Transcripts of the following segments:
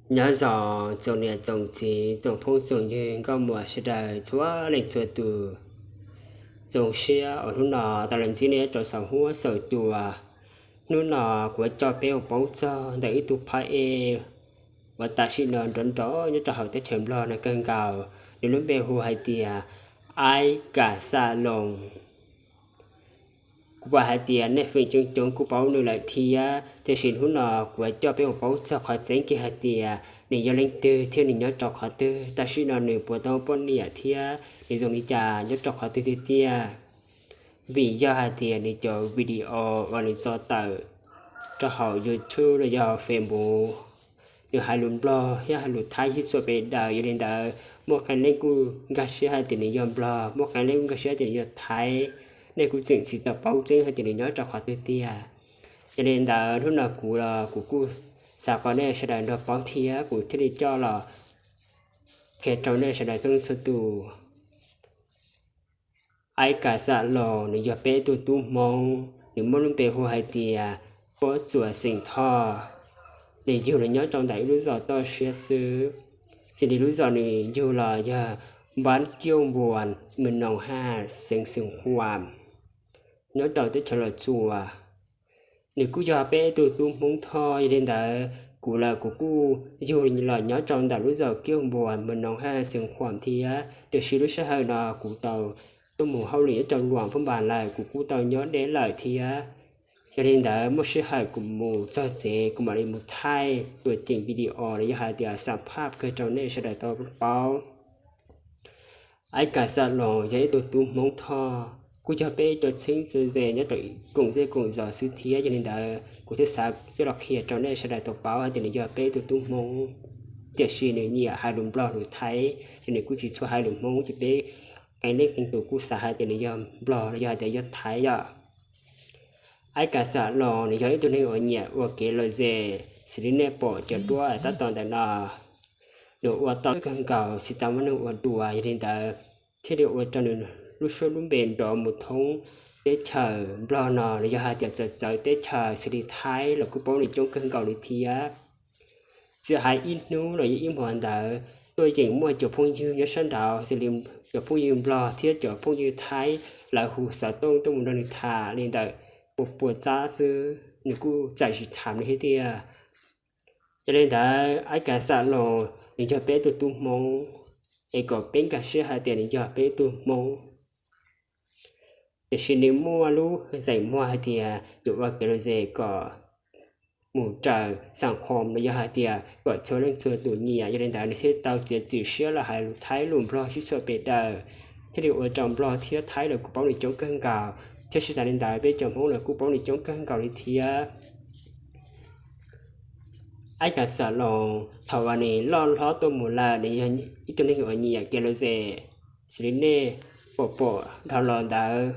Nyob zoo tsoom niam tsoom txiv tsoom phooj tsoom ywg nkauj muam sawv daws txhua leej txhua tus. Zoo siab uas hnub no tau los ntsib nej rau saum huab saum cua. Hnub no kuv yuav coj peb mus paub txog ntawm ib tug phab ej uas tam sim no nrov nrov nyob rau hauv teb chaws Nplog no kawg nkaus, nws lub npe hu hais tias Aib Kas Xas Loos. Kuv pom hais tias nej feem coob coob kuj paub nws lawm thiab, tiam sis hnub no kuv yuav coj peb mus paub txog qhov tseeb kiag hais tias nws yog leej twg thiab nws nyob rau qhov twg, tam sim no nws puas tau poj niam thiab nws zoo li cas nyob rau qhov twg tiag tiag. Vim yog hais tias nws cov video uas nws tso tawm rau hauv YouTube los yog Facebook, nws hais lus Nplog thiab hais lus Thaib sib txuas pes daws, yog li ntawd muaj qee leej kuj nkag siab hais tias nws yog Nplog, muaj qee leej kuj nkag siab tias nws yog Thaib. Nej kuj tseem tsis tau paub tseeb hais tias nws nyob rau qhov twg tiag. Yog li ntawd hnub no kuv los kuv kuj xav kom nej sawv daws nrog paub thiab kuv thiaj li coj los qhia rau nej sawv daws txhua leej txhua tus. Aib Kas Xas Loos nws yog peb tug tub Hmoob, nws muaj lub npe hu hais tias Pob Txuas xeem Thoj. Nws yug los nyob rau ntawm ib lub zos toj siab xwb, xws li lub zos nws yug los yog Npab Kiuj Npuas, Mws Noos Haj, xeev Xeev Khuam, nyob rau teb chaws Los Tsuas. Nws kuj yog peb tug tub Hmoob Thoj, yog li ntawd kuv lawm kuv kuj yug los nyob rau ntawm lub zos Kiuj Npuas, Mws Noos Haj, xeev Khuam thiab, tiam sis lub sij hawm no kuv tau tuaj mus hauj lwm nyob rau Luam Phab Npas lawm, kuv kuj tau nyob deb lawm thiab. Yog li ntawd muaj sij hawm kuv mus txog tsev kuv mam li mus thaij tuam ceem video los yog hais tias xam phaj kawg rau nej sawv daws tau paub. Aib Kas Xas Loos yog ib tug tub Hmoob Thoj, kuj yog peb cov txheeb txheeb ze nyob rau koom zej koom zos xwb thiab, yog li ntawd kuv thiaj xav coj los qhia rau nej sawv daws tau paub hais tias nws yog peb tug tub Hmoob, tiam sis nws nyiam hais lus Nplog lus Thaib, ces nws kuj tsis tshua hais lus Hmoob, ces peb qee leej qee tus kuj xav hais tias nws yog Nplog los yog hais tias yog Thaib yom. Aib Kas Xas Loos nws yog ib tug neeg uas nyiam ua kev lom zem, xws li nej pom cov duab tab tom ntawm no. Nws ua tau kawg nkaus tsis tau muaj neeg ua dua, yog li ntawd thiaj li ua rau nws lub suab lub npe nrov mus thoob teb chaws Nplog no los yog hais tias txawv txawv teb chaws xws li Thaib los kuj paub nws coob kawg nkaus li thiab. Tsis hais ib hnub los yog ib hmo ntawd tuaj yeem muaj cov phooj ywg nyob sab nraud xws li cov phooj ywg Nplog thiab cov phooj ywg Thaib, lawv hu xov tooj tuaj mus nrog nws tham li ntawm puas puas txab xwb, nws kuj txawm tsis tham li thiab tiag. Yog li ntawd Aib Kas Xas Loos nws yog peb tug tub Hmoob, es kom peb nkag siab hais tias nws yog peb tug Hmoob. Tiam sis nws muaj lub zeem muag hais tias yuav ua kev lom zem kom mus raws xam khom los yog hais tias kom txhua leej txhua tus nyiam, yog li ntawd nws thiaj tau txiav txim siab los hais lus Thaib lus Nplog sib txuas pes daws, thiaj li ua rau Nplog thiab Thaib lawv kuj paub nws coob kawg nkaus, thiab tsis tas li ntawd peb cov Hmoob lawv kuj paub nws coob kawg nkaus li thiab. Aib Kas Xas Loos thaum uas nws loj hlob tuaj mus lawm nws yog ib tug neeg uas nyiam kev lom zem, xws li nej pom pom dhau los ntawd.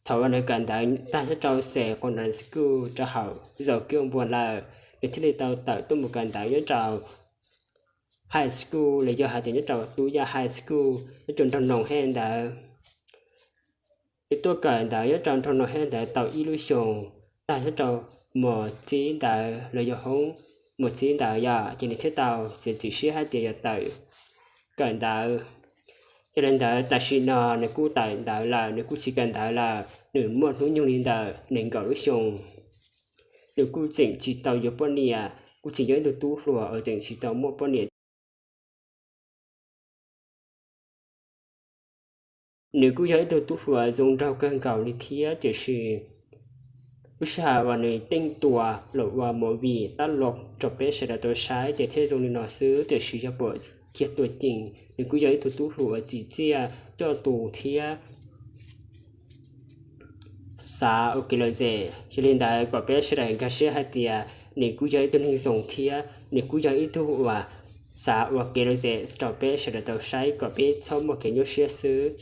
Thaum uas nws kawm ntawv tag nyob rau xes qus nras skuj rau hauv zos Kiuj Npuas lawm, nws thiaj li tau tawm tuaj mus kawm ntawv nyob rau high school los yog hais tias nyob rau tub yaj high school nyob rau nroog Noos Hej ntawd. Nws tuaj kawm ntawv nyob rau nroog Noos Hej ntawd tau ib lub xyoos, tag nyob rau mos txib ntawd los yog hoob mos txib ntawd yom, ces nws thiaj tau txiav txim siab hais tias yuav tawm kawm ntawv. Yog li ntawd tam sim no nws kuj tawm ntawv lawm, nws kuj tsis kawm ntawv lawm, nws muaj hnub nyoog li ntawm nees nkaum lub xyoos. Nws kuj tseem tsis tau yuav poj niam, kuj tseem yog ib tug tub hluas uas tseem tsis tau muaj poj niam. Nws kuj yog ib tug tub hluas zoo nraug kawg nkaus li thiab, tiam sis lub sij hawm uas nws teej tua los ua movie tab los rau peb sawv daws tau saib ces thiaj zoo li no xwb, tiam sis yog pom kiag tuam ceem nws kuj yog ib tug tub hluas uas tsim txiaj coj tus thiab xav ua kev lom zem. Yog li ntawd kom peb sawv daws nkag siab hais tias nws kuj yog ib tug neeg zoo thiab nws kuj yog ib tug uas xav ua kev lom zem rau peb sawv daws tau saib kom peb txhob muaj kev nyuaj siab xwb.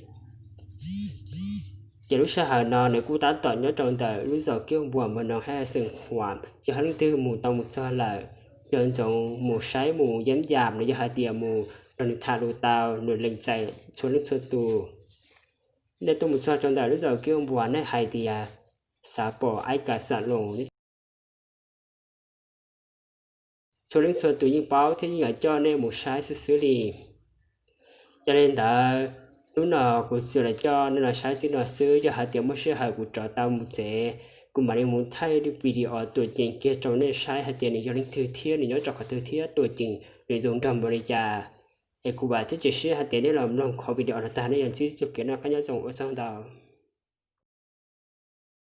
Ces lub sij hawm no nws kuj tab tom nyob rau ntawm lub zos Kiab Npuas, Mos Noos Haj, xeem Khuam. Yog hais leej twg mus tau mus txog lawm, nco ntsoov mus saib mus yeeb yam los yog hais tias mus nrog nws tham lus tau, nws lees txais txhua leej txhua tus. Nej tuaj mus txog rau ntawm lub zos Kiab Npuas nej hais tias xav pom Aib Kas Xas Loos, nej txhua leej txhua tus yeej paub thiab yeej yuav coj nej mus saib xwb xwb li. Yog li ntawd, hnub no kuv tsuas los coj nej los saib xwb no xwb, yog hais tias muaj sij hawm kuv rov tau mus tsev, kuv mam li mus thaij video tuam ceem kiag rau nej saib hais tias nws yog leej twg thiab nws nyob rau qhov twg thiab tuam ceem nws zoo nraug npaum li cas. Es kuv vam thiab cia siab hais tias nej los mloog qhov video no tag nej yuav ntsib txoj kev noj qab nyob zoo, ua tsaug ntau.